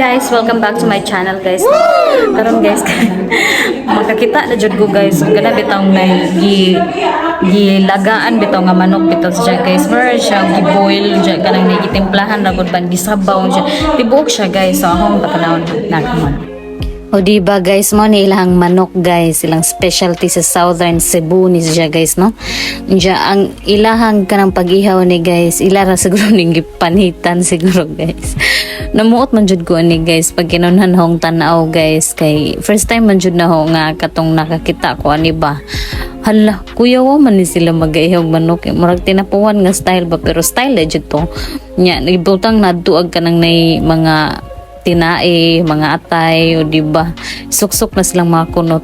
Guys, welcome back to my channel, guys. Karon, guys, makakita na jud ko, guys. Ang gana bitaw na gilagaan bitaw nga manok bitaw siya, guys. Mura siya gi-boil siya, kanang gitimplahan ra gud ban gisabaw siya. Tibuok siya, guys. So akong patanawon na, come on. O di ba, guys, mo ni ilang manok, guys, ilang specialty sa Southern Cebu ni siya, guys, no. Diya ang ilahang kanang pag-ihaw ni, guys, ila ra siguro ning gipanitan siguro, guys. Namuot man jud ko ani, guys, pag kinunhan hong tan-aw, guys, kay first time man jud na ho nga katong nakakita ko ani ba. Hala, kuya, wa man ni sila mag-ihaw manok. Eh. Murag tinapuan nga style ba, pero style na jud to. Nya nagibutang na og kanang nay mga tinae, mga atay, o di ba? Suksok na silang mga kunot.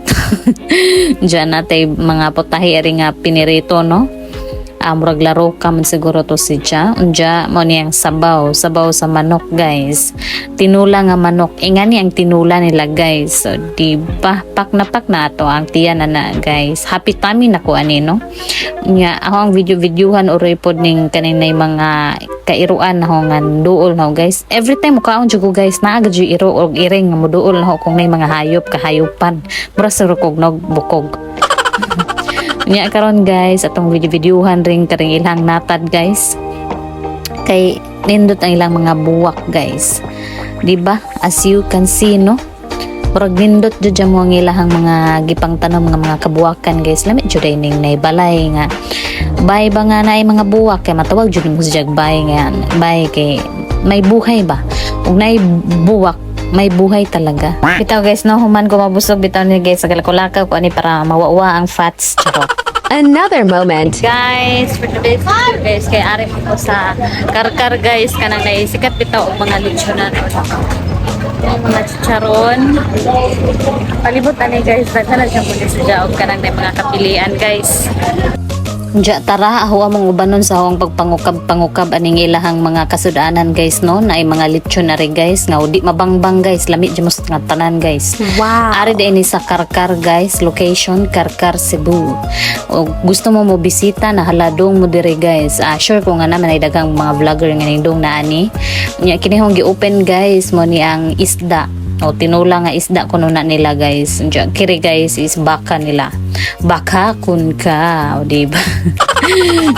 Diyan natay mga putahe ari nga pinirito, no? Murag laro ka man siguro to si siya. Unja, mo niyang sabaw. Sabaw sa manok, guys. Tinula nga manok. Ingani ang tinula nila, guys. So, di ba? Pak na pak na ato ang tiyan na na, guys. Happy tummy na ko ani, no? Nya, ako ang video-videohan uroy pod ning kaning nay mga kairuan na ho nga duol na ho, guys. Every time mukaon jud ko, guys, naa gud jud iro og iring nga muduol na ho kung nay mga hayop kahayupan. Mura sa rukog nog bukog. Nya karon, guys, atong video-videohan ring karing ilang natad, guys. Kay nindot ang ilang mga buwak, guys. Di ba? As you can see, no? Murag nindot jud mo ang ilahang mga gipangtanom nga mga kabuwakan, guys. Lami jud ay ning balay nga. Bay ba nga naay mga buwak kay matawag jud mo sa bay nga bay kay may buhay ba. Ug naay buwak, may buhay talaga. Bitaw, guys, no, human ko mabusog bitaw ni, guys, sa kalkulakaw ko ani para mawawa ang fats. Charot. Another moment. Guys, for today's video, guys, kay ari mo ko sa Karkar, guys, kanang naisikat bitaw og mga lechonan. Ang mga chicharon. Palibot ani, guys, daghan na siyang pulis siya og kanang nay mga kapilian, guys. Diya tara, ako among ubanon sa akong pagpangukab-pangukab aning ilahang mga kasudanan, guys, no, na ay mga lechon na rin, guys, nga di mabangbang, guys, lami jud mo sa nga tanan, guys. Ari din ni sa Karkar, guys, location Karkar, Cebu. O gusto mo mo bisita na haladong mo dire, guys. Ah, sure ko nga naman ay daghang mga vlogger nga nindong na ani. Nya kini hong gi-open, guys, mo ni ang isda. O tinula nga isda kuno na nila, guys. Diya, kiri, guys, is baka nila. Baka kun ka, o di ba?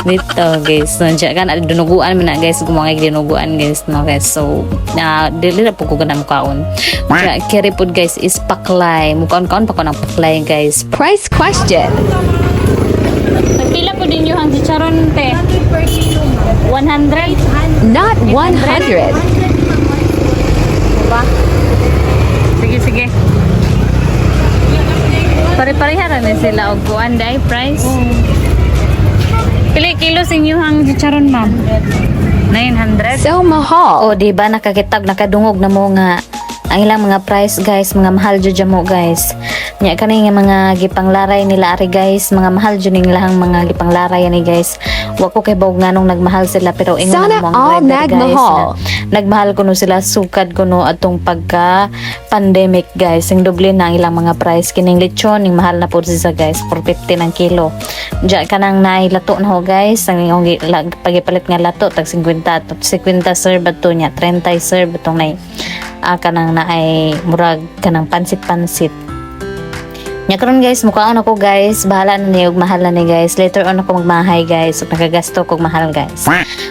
Dito, guys. So, diya kan dinuguan man na, guys, kung mga dinuguan, guys, no, guys. So, na dili na po ko ganang mukaon. Diya, kiri pod, guys, is paklay. Mukaon-kaon pa ko ng paklay, guys. Price question. Pila po din yung chicharon, te? 100? Not 100. Diba? Sige, sige. Pare-pareha ra ni sila og kuan day price. Pila kilo sa inyong chicharon, ma'am? 900? So mahal. O, di ba nakakitag nakadungog na mo nga ang ilang mga price, guys, mga mahal jud mo, guys. Nya kani nga mga gipanglaray nila ari, guys, mga mahal jud ning lahang mga gipanglaray ani, guys. Wa ko kay bawg nganong nagmahal sila, pero ingon Sana na mo ang all driver, guys, nagmahal. Na nagmahal kuno sila sukad kuno atong pagka pandemic, guys. Ang doble na ang ilang mga price. Kining lechon ning mahal na pud siya, guys, 450 ng kilo. Diya kanang naay lato na ho, guys, ang ingong pagipalit nga lato tag 50 to 50 serve ato niya, 30 serve atong nay kanang naay murag kanang pansit-pansit. Nya karon, guys, mukaon ako, guys. Bahala na ni og mahal na ni, guys. Later on ako magmahay, guys. Ug nagagasto kog mahal, guys.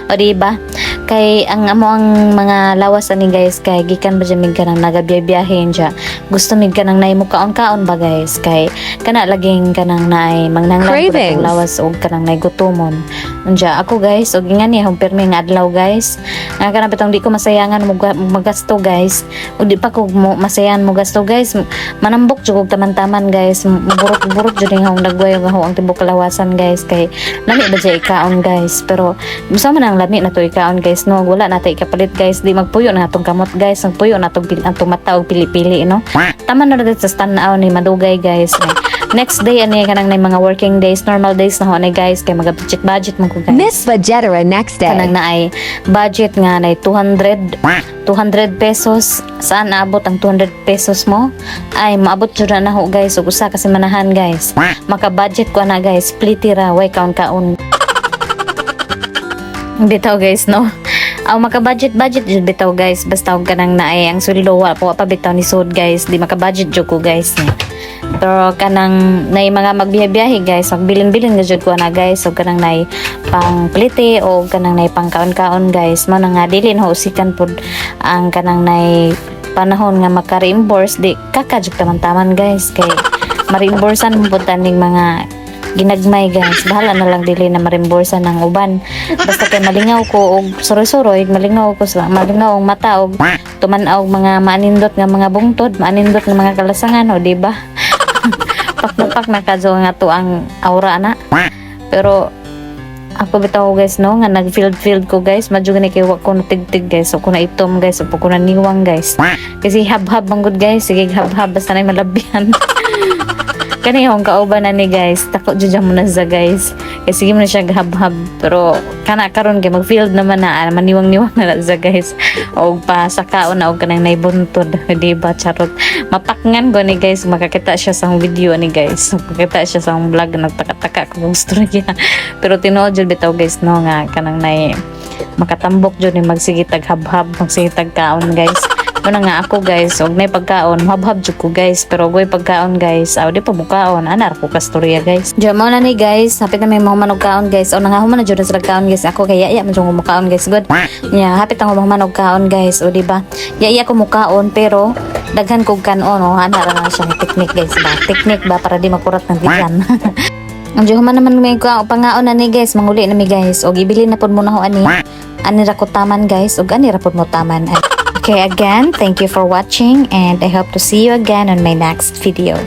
O di ba? Kay ang amo ang mga lawas ani, guys, kay gikan ba mig kanang nagabiyahe siya. Gusto mig kanang nay mukaon-kaon ba, guys, kay kana laging kanang naay mangnanglan ko Cravings. Lawas og kanang nay gutomon. Unja ako, guys, og ingani akong pirmi nga adlaw, guys. Nga kanang bitong di ko masayangan mo magasto, guys. Ug di pa ko mo masayangan mo gasto, guys. Manambok jud og taman-taman, guys. Burot-burot jud ning akong dagway ug ang tibok kalawasan, guys, kay lami ba jud ikaon, guys. Pero bisa man ang lami na to ikaon, guys, no, wala na tay ikapalit, guys. Di magpuyo na atong kamot, guys, magpuyo na atong atong mata og pili-pili, no. Tama na rin sa tanaw ni madugay, guys. Next day ani kanang nay mga working days, normal days na ho ani, guys, kay maga budget budget man ko, guys. Miss Vegetara next day. Kanang naay budget nga nay 200 200 pesos. Saan naabot ang 200 pesos mo? Ay, maabot jud na ho, guys, ug usa ka semanahan, guys. Maka budget ko na, guys, splitira way kaon kaon. Bitaw, guys, no. Aw, maka-budget budget jud bitaw, guys, basta og kanang naay ang sweldo, wa pa bitaw ni sud, guys, di maka-budget jud ko, guys, niya. Pero kanang nay mga magbiyahe-biyahe, guys, magbilin-bilin na jud ko na, guys, so kanang nay pang plite o kanang nay pang kaon-kaon, guys. Mo na nga dili na usikan pud ang kanang nay panahon nga maka-reimburse, di kaka jud taman-taman, guys, kay ma-reimbursean mo pud taning mga ginagmay, guys. Bahala na lang dili na ma-reimbursean ng uban, basta kay malingaw ko og suroy-suroy, malingaw ko sa malingaw ang mata og tuman-aw og mga maanindot nga mga bungtod, maanindot nga mga kalasangan, o di ba? Pak na kadyo nga to ang aura na. Pero ako bitaw, guys, no, nga nag field field ko, guys, madyo gani kay wa ko natigtig, guys, o ko na itom, guys, o ko na niwang, guys, kasi habhab man gud, guys. Sige, habhab basta na malabyan. Kani akong kauban na ni, guys, tako jud mo na sa, guys, kasi sige mo na siya habhab. Pero kana karon kay mag field naman na, ah, maniwang-niwang na na sa, guys, og pa sa kaon na og kanang naibuntod, di ba? Charot. Mapakngan ko ni, guys, makakita siya sa akong video ni, guys, makakita siya sa akong vlog, nagtaka-taka ko gusto niya. Pero tinuod jud bitaw, guys, no, nga kanang nay makatambok jud ni magsige tag habhab, magsige tag kaon, guys. Muna nga ako, guys, og nay pagkaon, habhab jud ko, guys, pero og way pagkaon, guys, aw di pa mukaon, anar ko kastorya, guys. Diyan mo na ni, guys, hapit na may mga manog kaon, guys. O nangahuman na jud na sila kaon, guys. Ako kay ya man jud mukaon, guys, good. Nya hapit ang human og kaon, guys, o di ba? Ya ko mukaon pero daghan kog kanon, o ana ra na siyang technique, guys, ba. Technique ba para di makurat ng tiyan. Ang human naman may ka pangaon na ni, guys, manguli na mi, guys. Og ibili na pud mo na ho ani. Ani ra ko taman, guys, og ani ra pud mo taman. Okay, again, thank you for watching and I hope to see you again on my next video.